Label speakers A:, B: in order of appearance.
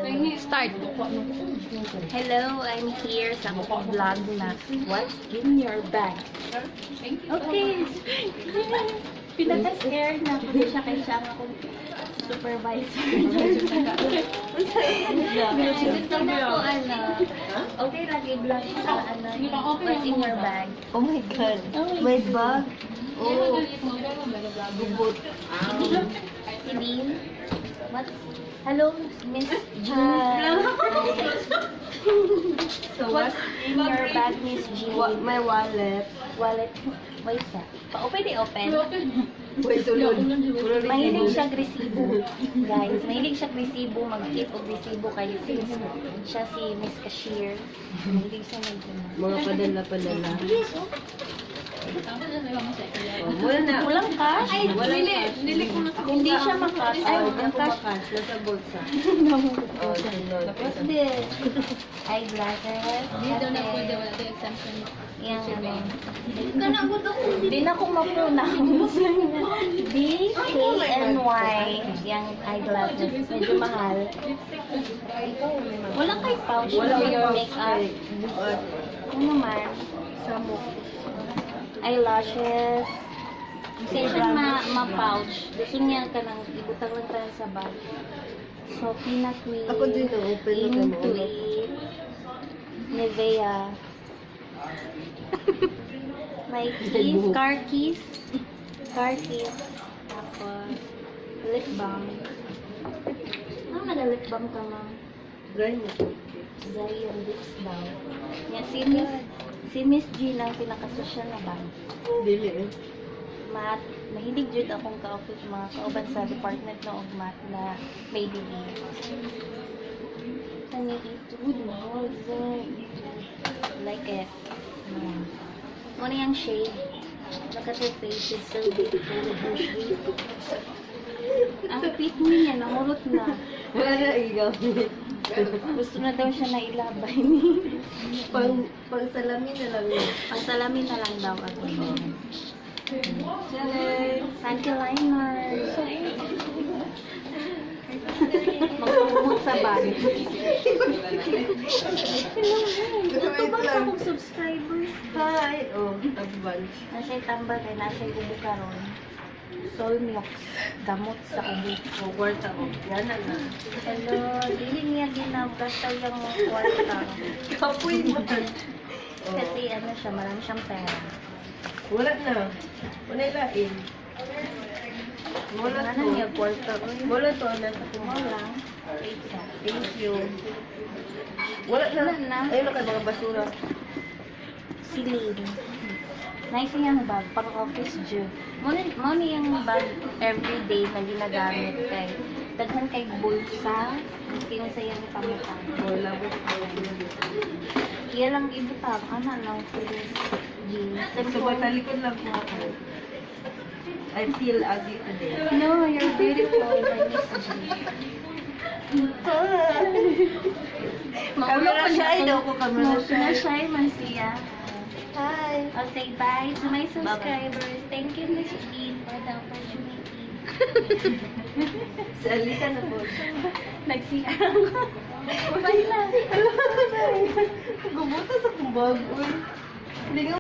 A: Start.
B: Hello, I'm here sa akong vlog na "What's in Your Bag?" Okay. Pinaka-scared na ako siya kay siya ang akong supervisor. Gusto na ko ano. Okay lang i-vlog sa ano, "What's in your bag?"
C: Oh my God. May bag. Oh, gubot.
B: Celine? What's Hello, Miss Jean.
C: So
B: What's in your bag, Miss Jean?
C: My wallet.
B: Wallet. Wait sa. Pa-open di open.
C: Wait, sulod.
B: Mahilig siya resibo. Guys, mahilig siya resibo, mag-keep og resibo kay since siya si Miss Cashier. Mahilig siya mag
C: Mga padala-padala. Oh, wala na.
B: Walang cash?
A: Ay,
C: Walang
A: dili.
C: cash.
A: Dili ko na sa
B: Hindi siya ma-cash. Ay,
C: Oh, hindi
B: ang
C: ako
B: cash.
C: ma-cash. Nasa bulsa. Oh, sunod.
B: What's this? Eyeglasses.
A: Hindi daw na pwede. Wala daw exemption.
B: Yang ano. Di na ko ma-pronounce. DKNY. Yung eyeglasses. Medyo mahal. Wala kay pouch
C: Wala
B: for your
C: pouch.
B: Makeup.
C: Buhat.
B: Ano naman?
C: Samok.
B: Eyelashes. Kasi siya ma-pouch. Gusto niya ka nang ibutang lang tayo sa bag. So, Pina Queen.
C: Ako din, oh, open na kamo.
B: Intuit. Nivea. May keys, car keys. Car keys. Tapos, lip balm. Ano nag-lip balm ka, ma'am?
C: Dry mo.
B: Dry yung lips daw. Yan, si Miss G lang pinakasosyal na bag.
C: Dili eh.
B: Math, mahilig jud akong ka-office, mga kauban sa department na og math na may degree. Kani ito, like it. Mo na yung shade. Look at her face, it's so beautiful with her shade. Ang fit niya, nangurot na.
C: Wala na igamit.
B: Gusto na daw siya na ilabay ni.
C: Pang salamin na lang yun.
B: Pang salamin na lang daw ako.
C: Challenge!
B: Panty liner. Magpumot sa bag. Tubag sa akong subscribers.
C: Hi! Oh, advance.
B: Nasa tambal kay nasa ubo karon. Solmiox. Gamot sa ubo.
C: Oh, kwarta oh. Yan na na.
B: Hello, dili niya ginagasta yung kwarta.
C: Kapoy man. Oh.
B: Kasi ano siya, marami siyang pera.
C: Wala na. Wala lain. Wala
B: Wala
C: to.
B: na niya kwarta. Uy.
C: Wala to. Nasa
B: Mo
C: kumala.
B: lang. Wait sa.
C: Thank you. Wala na.
B: Wala na.
C: Ayun na kay mga basura.
B: Celine. Nice yung bag, pang office jud. Mo ni yung bag everyday na ginagamit kay daghan kay bulsa, maski yung sa iyang pamutang.
C: Wala mo.
B: Iya lang ibutang, ana lang feels jeans.
C: So,
B: Simple.
C: batalikod lang po ako. I feel ugly today.
B: No, you're beautiful, my Miss G.
C: Camera shy daw ko, camera shy.
B: Na shy man siya.
C: Hi!
B: I'll say bye to my subscribers. Thank you, Miss Jean, for the opportunity.
C: Si Alisa na po.
B: Nagsiang. Bye na.
C: Gumuta sa kumbag. Uy. Hindi nga.